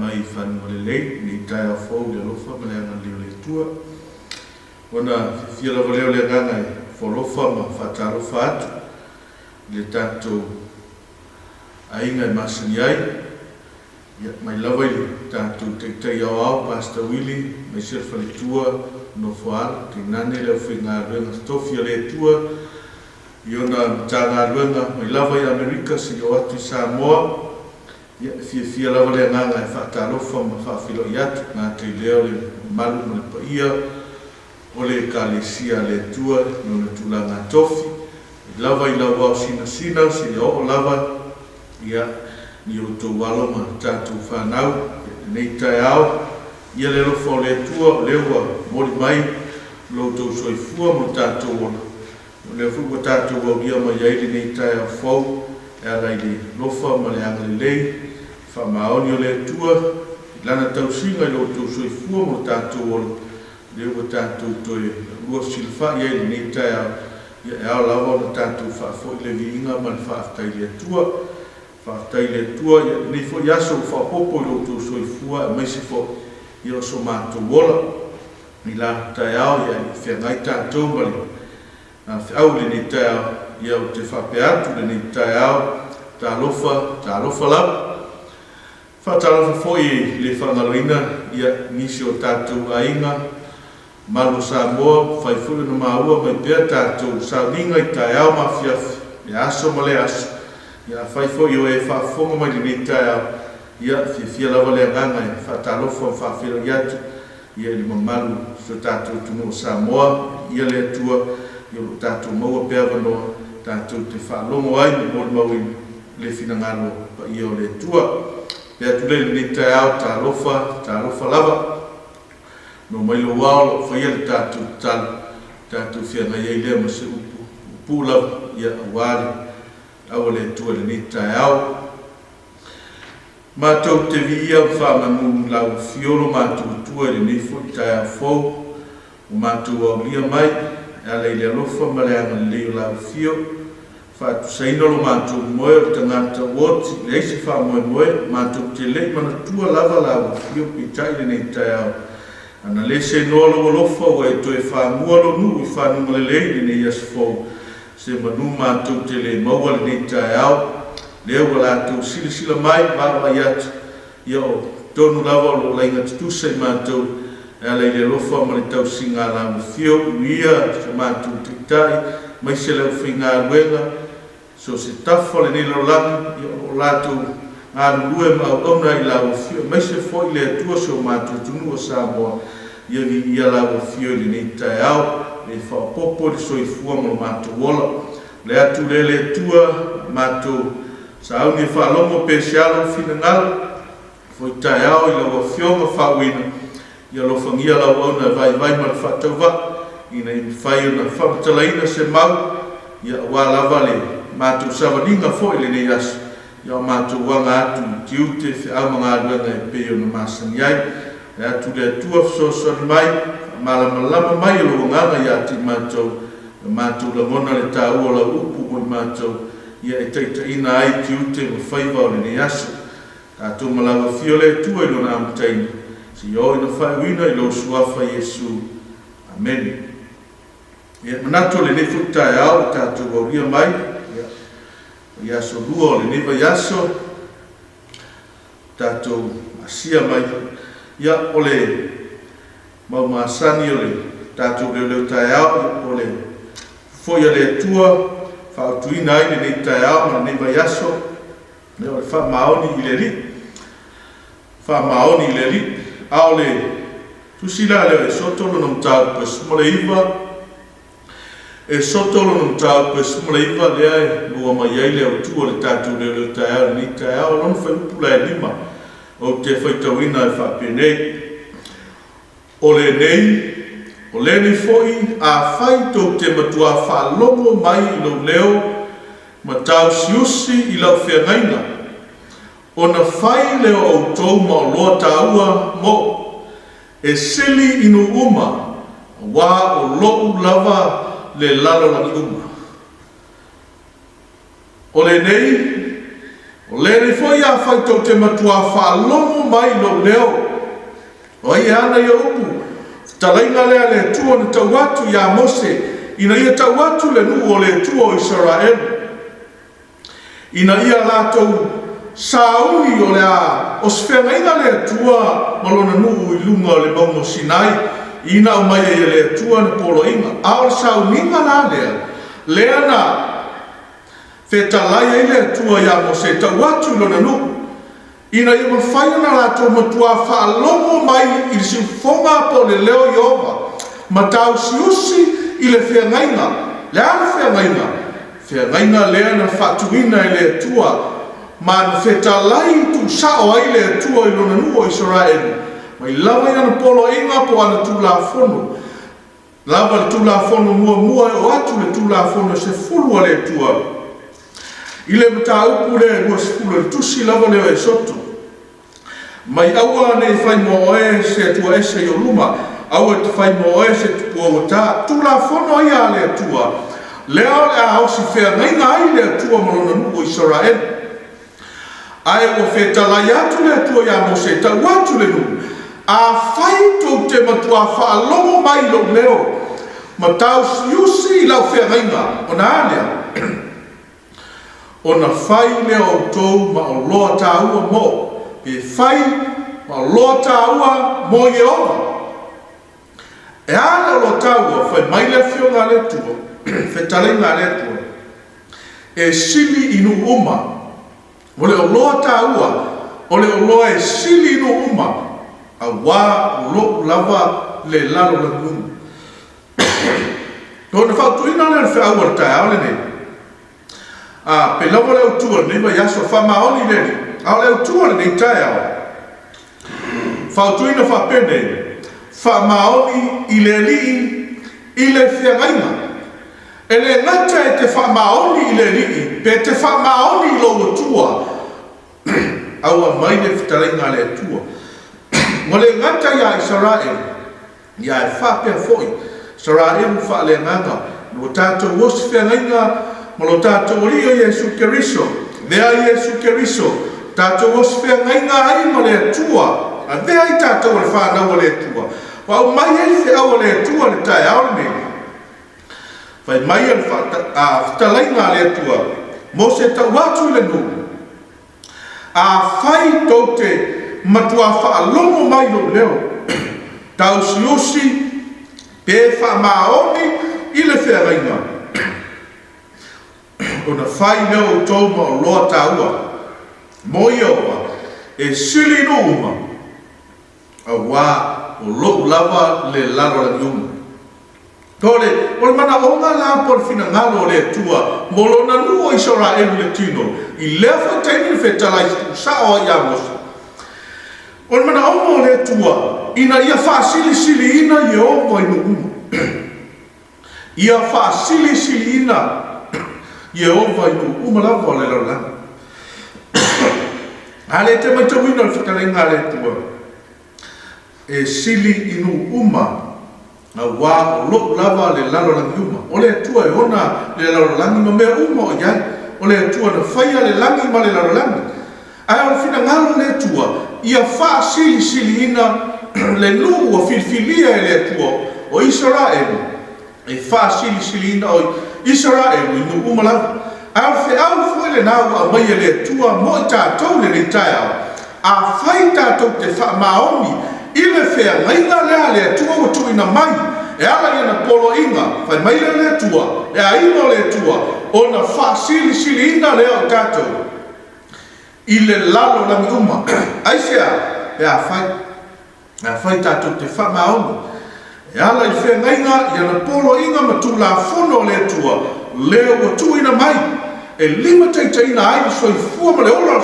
mai i fanuga lelei lenei taeao fou i le alofa ma le agalelei o le Atua. Ona fiafia lava lea o le agaga e foalofa ma faatalofa atu i le tatou aiga e masani ai, ia, mai lava i le tatou Taitai Aoao Pastor Willie, aemaise le faletua, Nofoaalo, tainane le aufaigaluega totofi a le Atua i ona Matagaluega mai lava i Amerika seia oo atu i Samoa. Ia, e fiafia lava le agaga e faatalofa ma faafeiloai atu, gata i lea o le mamalu ma le paia o le Ekalesia a le Atua i ona tulaga tofi, mai lava i lau ao sinasina seia oo lava ia ni outou alo ma tatou fanau i lenei taeao. Ia le alofa o le Atua o lea ua momoli mai lo outou soifua ma lo tatou ola, o lea foi ua tatou aulia mai ai lenei taeao fou e ala i le alofa ma le agalelei faamaoni o le Atua i Lana tausiga i lo outou soifua ma lo tatou ola. Lea ua tatou toe luasilafai ai i lenei taeao, ia e ao lava ona tatou faafoi le viiga ma le faafetai i le Atua. Faafetai i le Atua, ia lenei foi aso ua faaopoopo i lo outou soifua aemaise foi ia o so matou ola. I la taeao ia e feagai tatou ma le feau i lenei taeao, ia ou te faapea atu i lenei taeao, talofa, talofa lava. Faatalofa foi e le faagaloina ia nisi o tatou aiga malu o Samoa, fai foi ona maua mai pea tatou sauniga i taeao ma afiafi, lea aso ma lea aso. Ia afai foi o e faafofoga mai lenei taeao, ia fiafia lava le agaga e faatalofa ma faafeiloai atu ia i le mamalu o si o tatou atunuu o Samoa, ia le Atua, ia o lo o tatou maua pea avanoa tatou te faalogo ai ma molimauina le finagalo paia o le Atua. Pe atu lea i lenei taeao, talofa, talofa lava. No mai lou ao lo o faia le tatou tatalo, tatou feagai ai lea ma se upu puupuu lava, ia aua le au a le Atua i lenei taeao. Matou te viia ma faamanu i lau afio lo matou Atua i lenei foi taeao fou ua matou aulia mai e ala i le alofa ma le agalelei o lau afio. Faatusaina lo matou moe o le tagata ua oti, leai se faamoemoe, matou te le i manatua lava lau afio peitai lenei taeao. Ana le seinoa lou alofa ua e toe famua lou nuu i fanuga lelei i lenei aso fou, se manu matou te le maua lenei taeao. Lea ua latou silasila mai, vaavaai atu, ia o tonu lava o lo o laiga tutusa i matou e ala i le alofa ma le tausiga a lau afio, uia so matou taitai, aemaise le aufaigaluega, So se tafa o lenei lalolagi, ia o lo o latou galulue ma auauna i lau afio, aemaise foi le Atua si o matou atunuu o Samoa, ia viia lau afio i lenei taeao, le faaopoopo i le soifua ma lo matou ola. O le atu lea le Atua, matou sauni e faalogo pe se a lou finagalo, foi taeao i lau Afioga faauuina, ia alofagia lau auauna e vaivai ma le faatauvaa, ina ia mafai ona faamatalaina se mau, ia aua lava le matou savaliga foi i lenei aso, ia o matou aga atu i tiute, feau ma galuega e pei ona masani ai. Le atu le Atua fesoasoani mai, faamalamalama mai e lou Agaga ia te i matou, ia matou lagona le taua o lau upu mo i matou, ia e taitaiina ai tiute ma faiva o lenei aso. Tatou ma lau Afio le Atua i Lona amataina, seia oo ina faaiuina i lou Suafa Iesu. Amene. Ia, manatu o lenei foi taeao ua tatou aulia mai, ia, vaiaso lua o lenei vaiaso, tatou asia mai, ia, o le mau masani o le tatou leoleo taeao, ia, o le foi a le Atua, faautuina ai lenei taeao ma lenei vaiaso, Ia, o le faamaoni i le Alii. Faamaoni i le Alii. A o le tusi la lea o Esoto lona mataupu e 19, Esoto lona mataupu e 19 lea e maua mai ai le autu o le tatou leoleo taeao i lenei taeao, lona fuaiupu la e 5, ou te faitauina e faapenei. O lenei, o lenei foi, afai tou te matuā faalogo mai i lou leo ma tāusiusi i lau feagaiga, ona fai lea o outou ma oloa taua moʻu, e sili i nuu uma, auā o loʻu lava le lalolagi uma. O lenei, O lenei foi afai tou te matuā faalogo mai i lou leo. O ai e ana ia upu? Fetalaiga lea a le Atua na tau atu iā Mose, ina ia tau atu le nuu o le Atua o Isaraelu, ina ia latou sauni o le a o se feagaiga le Atua ma lona nuu i luga o le mauga o Sinai, ina aumai ai e le Atua ana poloaiga. A o le sauniga la lea, lea na fetalai ai le Atua iā Mose e tau atu i lona nuu, ina ia mafai ona latou matuā faalogo mai i le siufofoga po o le leo o Ieova, ma tāusiusi i le feagaiga. Le a le feagaiga? Feagaiga lea na faatuina e le Atua, ma na fetalai tuusao ai le Atua i Lona nuu o Isaraelu, mai lava i ana poloaiga po o ana tulafono, Lava le Tulafono muamua e oo atu le Tulafono 10 a le Atua i le mataupu lea e 20 o le tusi lava lea o Esoto. Mai aua ne i fai mo oe se Atua ese i ou luma, aua e te fai mo oe se tupua ua ta. Tulafono ia a le Atua, lea o le a osi feagaiga ai le Atua ma lona nuu o Isaraelu. Ae ua fetalai atu le Atua iā Mose e tau atu le nuu, Afai tou te matuā faalogo mai i lou leo, ma tāusiusi i lau feagaiga, ona a lea? Ona fai lea o outou ma oloa taua mo, pe fai ma oloa taua mo Ieova. E a le oloa taua? Fai mai le Afioga a le Atua, fetalaiga a le Atua, e sili i nuu uma. O le oloa taua, o le oloa e sili i nuu uma, auā o loʻu lava le lalolagi uma. Ona fautuaina lea o le feau a le taeao lenei. A, pei lava le autu o lenei vaiaso, faamaoni le Alii, a o le autu o lenei taeao, fautuaina faapenei, faamaoni i le Alii i le feagaiga. E le gata e te faamaoni i le Alii, pe te faamaoni i lou Atua, a ua aumai le fetalaiga a le Atua. Ua le gata iā Isaraelu, ia e faapea foi Isaraelu faaleagaga, ua tatou osi feagaiga ma lo tatou Alii o Iesu Keriso. Avea Iesu Keriso, tatou osi feagaiga ai ma le Atua, avea ai tatou o le fanau a le Atua, ua aumai ai le feau a le Atua i le taeao lenei. Fai mai le fetalaiga a le Atua, Mose tau atu i le nuu, Afai tou te matuā faalogo mai i lou leo, tāusiusi pe faamaoni i le feagaiga, ona fai lea o outou ma oloa taua mo Ieova e sili i nuu uma, auā o loʻu lava le lalolagi uma. O le, o le manaoga la po o le finagalo o le Atua mo Lona nuu o Isaraelu i le tino, i lea foi taimi na fetalai tuusao ai ia Mose. O le manaoga o le Atua, ina ia faasilisiliina Ieova i nuu uma. Ia faasilisiliina Ieova i nuu uma lava o le lalolagi. A lea e te matauina o le fetalaiga a le Atua, e sili i nuu uma, auā o loʻu lava le lalolagi uma. O le Atua e ona le lalolagi ma mea uma o i ai. O le Atua na faia le lagi ma le lalolagi. Ae o le finagalo o le Atua, ia faasilisiliina le nuu ua filifilia e le Atua o Isaraelu, e faasilisiliina o Isaraelu i nuu uma lava. Ae o le feau foi lena ua aumai e le Atua mo i tatou i lenei taeao, afai tatou te faamaoni i le feagaiga lea a le Atua ua tuuina mai e ala i ana poloaiga, fai mai lea o le Atua, le aiga o le Atua, ona faasilisiliina lea o tatou i le lalolagi uma. Aisea? Pe afai. Afai tatou te faamaoni e ala i feagaiga i ana poloaiga ma Tulafono a le Atua lea ua tuuina mai e limataitaiina ai le soifua ma le ola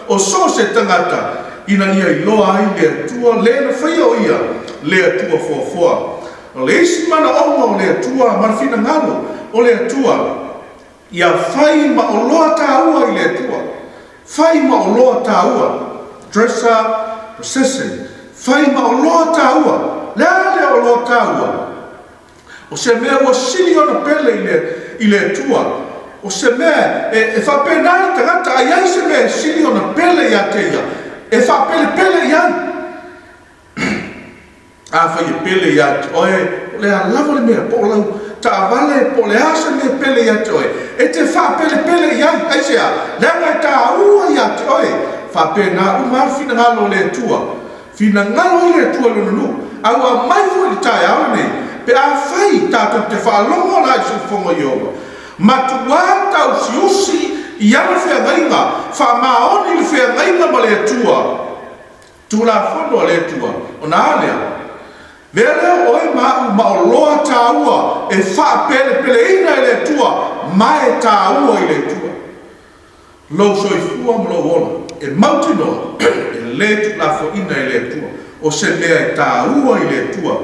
o so o se tagata ina ia iloa ai le Atua le na faia o Ia le Atua foafoa. O le isi manaoga o le Atua ma le finagalo o le Atua, Ia fai ma oloa taua i le Atua. Fai ma oloa taua. Dresser, processing. Fai ma oloa taua. Le a lea oloa taua? O se mea ua sili ona pele i le, i le Atua. O se mea e faapena le tagata, a i ai se mea e sili ona pele ia te ia, e faapelepele i ai. Afai e pele ia te oe, o le a lava le mea, po o lau taavale, po o le a se mea e pele ia te oe, e te faapelepele i ai. Aisea? Leaga e taua ia te oe. Faapena uma lava le finagalo o le Atua. Finagalo ai le Atua i Lona nuu, a ua aumai foi i le taeao lenei, pe afai tatou te faalogo la i le siufofoga o Ieova, matuā tausiusi i ana feagaiga, faamaoni le feagaiga ma le Atua, Tulafono a le Atua, ona a lea? Mea lea o oe ma a'u ma o loa taua e faapelepeleina e le Atua ma e taua i le Atua lou soifua ma lou ola e mautinoa e le tuulafoaina e le Atua o se mea e taua i le Atua.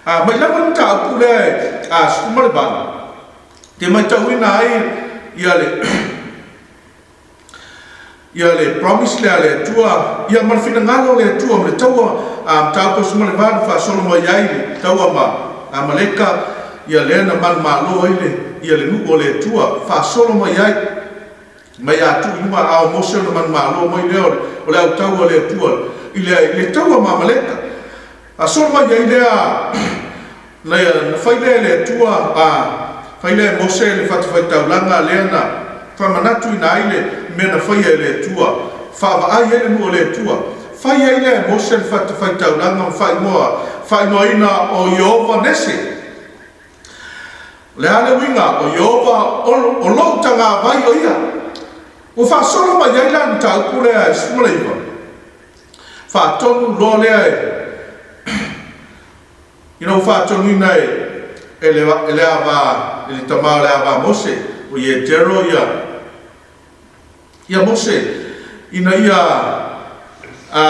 A mai lava le mataupu lea e a 18 te maitauina ai ia le Ia le promise lea a le Atua, ia ma le finagalo o le Atua ma le taua a mataupu 18 na faasolo mai ai le taua ma Amaleka, ia lea na manumalo ai le ia le nuu o le Atua, faasolo mai ai mai a tuu i luga aao o Mose ona manumalo mai lea o le au taua a le Atua i le i le taua ma Amaleka. Faasolo mai ai lea na na fai lea e le Atua, a fai lea e Mose le fatafaitaulaga lea na faamanatuina ai le mea na faia e le Atua, faavaai ai le nuu o le Atua. Fai ai lea e Mose le fatafaitaulaga ma faaigoa, faaigoaina o Ieova Nese. O le a le uiga o Ieova o lou tagavai o ia? Ua faasolo mai ai la le mataupu lea e 19. Faatonu loa lea e ina ua faatonuina e e le e le ava e le tama o le ava a Mose, o Ietero ia ia Mose ina ia a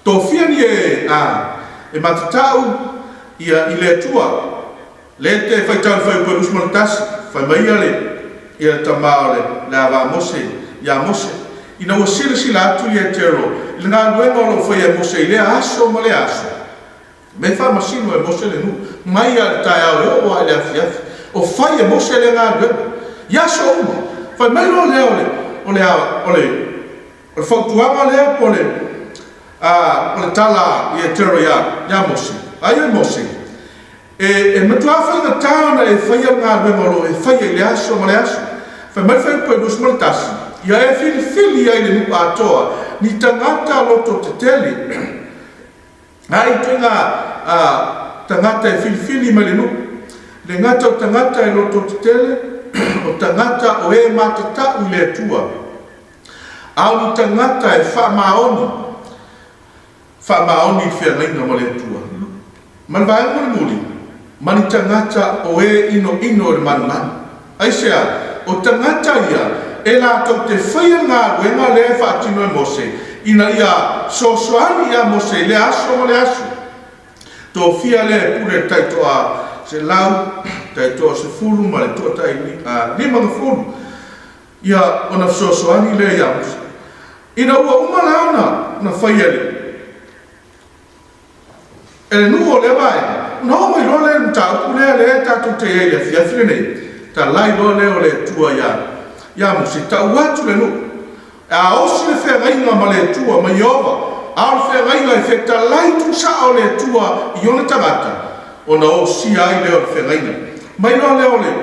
tofia ni e a e matatau ia i le Atua. Le te faitau le fuaiupu e 21, fai mai ia le ia le tama o le le ava a Mose iā Mose, ina ua silasila atu Ietero i le galuega o lo o faia e Mose i lea aso ma lea aso. Me faamasino e Mose le nuu, mai lava i le taeao e oo lava i le afiafi, o fai e Mose lea galuega i aso uma. Fai mai loa lea o le o le o le o le fautuaga lea po o le a o le tala a Ietero iā iā Mose, Ai oe Mose, E, e matuā faigata ona e faia le galuega o lo o e faia i le aso ma le aso. Fai mai le fuaiupu e 21, Ia e filifili ai le nuu atoa ni tagata loto tetele, a i ituaiga a, tagata e filifili mai le nuu. Le gata o tagata e loto tetele, o tagata o e matatau i le Atua, a o ni tagata e faamaoni, Faamaoni i le feagaiga ma le Atua, ma le vaega mulimuli, ma ni tagata o e inoino i le manumanu. Aisea? O tagata ia e latou te faia le galuega lea e faatino e Mose, ina ia soasoani ia Mose i lea aso ma lea aso. Tofia lea e pule le taitoa selau, taitoa sefulu ma le toatai limagafulu, ia ona fesoasoani lea ia Mose. Ina ua uma la ona na faia e le e le nuu o lea vaega, ona oo mai loa lea i le mataupu lea lea tatou te i ai i le afiafi lenei, talai loa lea o le Atua ia ia Mose, tau atu le nuu, e a osi le feagaiga ma le Atua, ma Ieova, a o le feagaiga e fetalai tuusao le Atua i ona tagata, ona osia ai lea o le feagaiga. Mai loa lea o le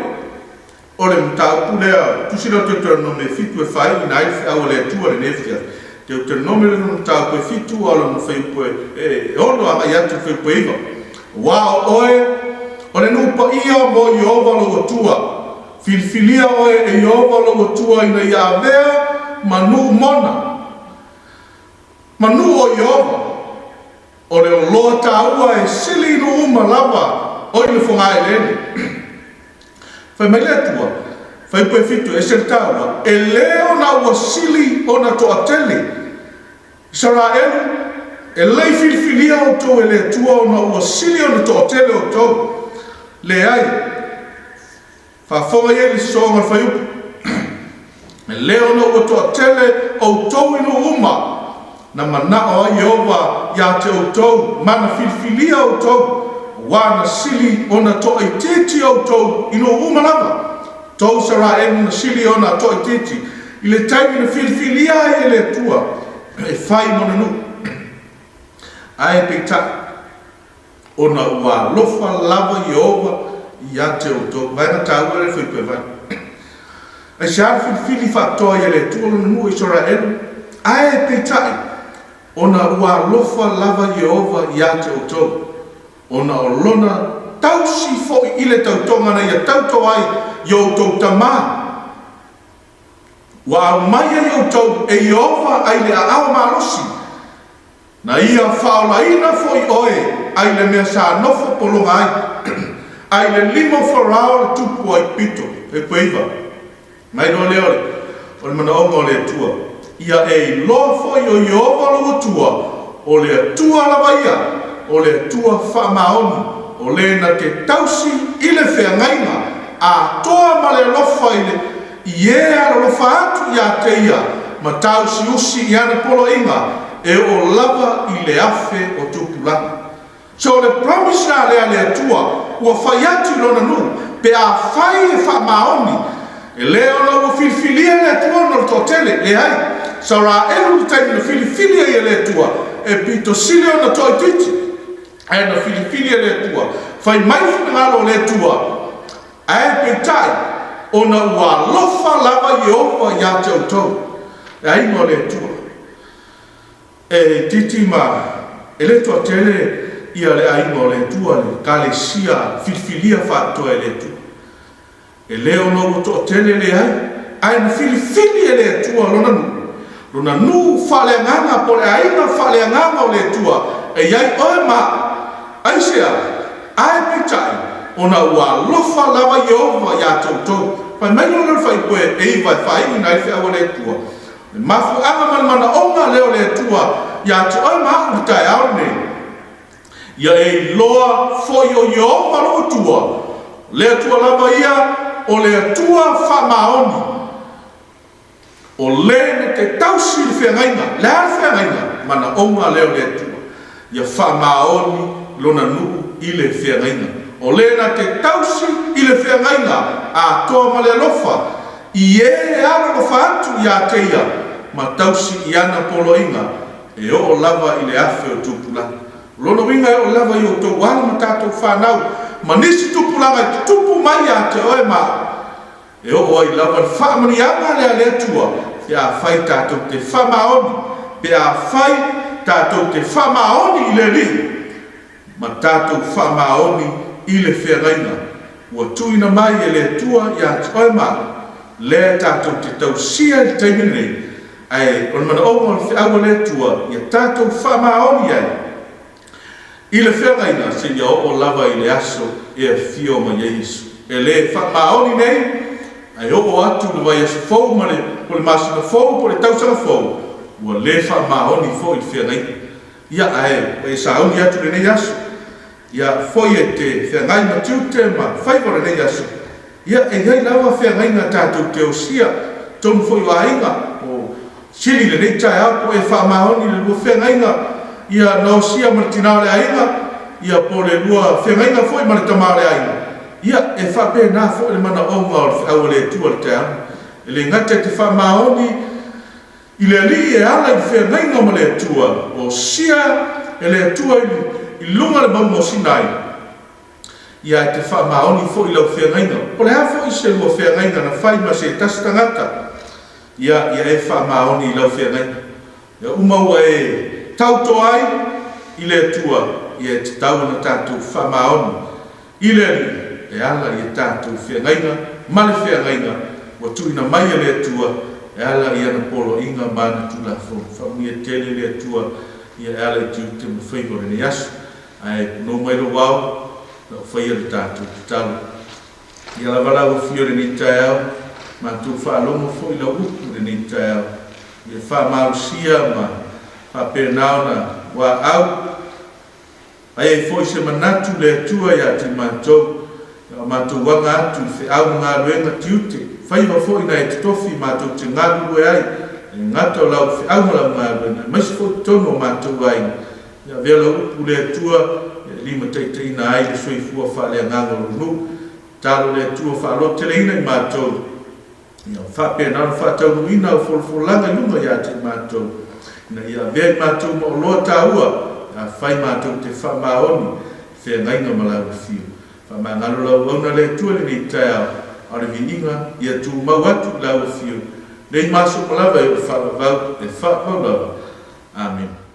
O le mataupu lea, tusi lea o Teuteronome e fitu e faaiuina ai le feau a le Atua i lenei afiafi. Teuteronome lona mataupu e fitu a o lona fuaiupu e ono agai atu i le fuaiupu e iva. Aua o oe o le nuu paia mo Ieova lou Atua. Filifilia oe e Ieova lou Atua ina ia avea ma nuu mona, ma nuu o Ieova. O le oloa taua e sili i nuu uma lava o i le fogaeleele. Fai mai le Atua, Fuaiupu e fitu, ese le taua, e le ona ua sili ona toatele. Isaraelu, e le i filifilia outou e le Atua ona ua sili ona toatele outou. Leai. Faafofoga i ai le sosooga o le fuaiupu, E le ona ua toatele outou i nuu uma, na manao ai Ieova ia te outou ma na filifilia outou, aua na sili ona toaitiiti outou i nuu uma lava. Tou Isaraelu na sili ona toaitiiti i le taimi na filifilia ai e le Atua e fai mo le nuu. Ae peitai, ona ua alofa lava Ieova ia te outou. Vaega taua lea fuaipue 8. Aisea le filifili faapitoa ai e le Atua lona nuu o Isaraelu? Ae peitai, ona ua alofa lava Ieova ia te outou, ona o lona tausi foi i le tautoga na ia tauto ai i o outou tama, ua aumai ai outou e Ieova ai le aao malosi, Na ia faaolaina foi oe ai le mea sa nofo pologa ai, ai le lima o Farao le tupu o Aikupito. Fuaiupu 9. Mai loa lea o le manaoga o le Atua, ia e iloa foi o Ieova lou Atua, o le Atua lava ia, o le Atua faamaoni, o le na te tausi i le feagaiga atoa ma le alofa i le I e alolofa atu ia te ia ma tāusiusi i ana poloaiga e oo lava i le 1000 o tupulaga. So o le promise la lea a le Atua ua fai atu i Lona nuu pe afai e faamaoni, e le ona ua filifilia e le Atua ona o le toatele, leai, Saraelu i le taimi na filifili ai e le Atua e pito sili ona toaitiiti, ae na filifili e le Atua, fai mai le finagalo o le Atua, Ae peitai, ona ua alofa lava Ieova ia te outou, le aiga o le Atua. E itiiti ma e le toatele ia le aiga o le Atua, le Ekalesia filifilia faapitoa e le Atua. E le ona ua toatele, leai, ae na filifili e le Atua lona nuu, lona nuu faaleagaga po o le aiga faaleagaga o le Atua e i ai oe ma au. Aisea? Ae peitai, ona ua alofa lava Ieova ia te outou. Fai mai loa lea o le fuaipue e iva e faaiuina ai le feau a le Atua, Le mafuaaga ma le manaoga lea o le Atua ia te oe ma au i le taeao lenei, ia e iloa foi o Ieova lou Atua, o le Atua lava ia, o le Atua faamaoni. O le na te tausi i le feagaiga, le a le feagaiga? Manaoga lea o le Atua, ia faamaoni Lona nuu i le feagaiga. O le na te tausi i le feagaiga atoa ma le alofa, i e e alolofa atu ia te ia ma tausi i ana poloaiga, e oo lava i le 1000 o tupulaga. O lona uiga e oo lava i outou ala ma tatou fanau ma nisi tupulaga e tutupu mai ia te oe ma au. E oo ai lava le faamanuiaga lea a le Atua pe afai tatou te faamaoni, pe afai tatou te faamaoni i le Alii ma tatou faamaoni i le feagaiga ua tuuina mai e le Atua ia te oe ma au, lea tatou te tausia i le taimi lenei, ae o le manaoga o le feau a le Atua ia tatou faamaoni ai. I le feagaiga seia oo lava i le aso e afio mai ai Iesu. E le faamaoni nei, ae oo atu i le vaiaso fou ma le po le masina fou po le tausaga fou, ua le faamaoni foi le feagaiga. Ia, ae ua e sauni atu i lenei aso, ia foi e te feagai ma tiute ma faiva o lenei aso. Ia, e i ai lava feagaiga tatou te osia, totonu foi o aiga, o Sili i lenei taeao po o e faamaoni i le lua feagaiga, ia, na osia ma le tina o le aiga, ia, po o le lua feagaiga foi ma le tama o le aiga. Ia, e faapena foi le manaoga o le feau a le Atua i le taeao. E le gata i te faamaoni i le Alii e ala i le feagaiga ma le Atua, ua osia e le Atua i luga o le mauga o Sinai, ia e te faamaoni foi i lau feagaiga. Po o le a foi se lua feagaiga na fai ma se tasi tagata, ia, ia e faamaoni i lau feagaiga. Ia uma ua e tauto ai i le Atua, ia e tatau ona tatou faamaoni i le Alii e ala i a tatou feagaiga ma le feagaiga ua tuuina mai e le Atua e ala i ana poloaiga ma ana Tulafono. Faamanuia tele le Atua ia e ala i tiute ma faiva o lenei aso. Ae punou mai lou ao, na ou faia le tatou tatalo. Ia lava lau afio i lenei taeao, matou faalogo foi lau upu i lenei taeao. Ia faamalosia ma faapena ona ua au ai ai foi se manatu le Atua ia te matou, ia o matou aga atu i feau ma galuega tiute, faiva foi na e totofi matou te galulue ai, e le gata o lau feau ma lau galuega, aemaise foi totonu o matou aiga. Ia avea lau upu le Atua e limataitaiina ai le soifua faaleagaga o lou nuu. Tatalo le Atua faalototeleina i matou, ia faapena ona faataunuuina au folafolaga i luga ia te i matou, ina ia avea i matou ma oloa taua, afai matou te faamaoni i feagaiga ma lau afio. Faamagalo lau auauna le Atua i lenei taeao, a o le viiga ia tumau atu i lau afio, nei ma aso uma lava e oo faavavau e faavavau lava. Amene.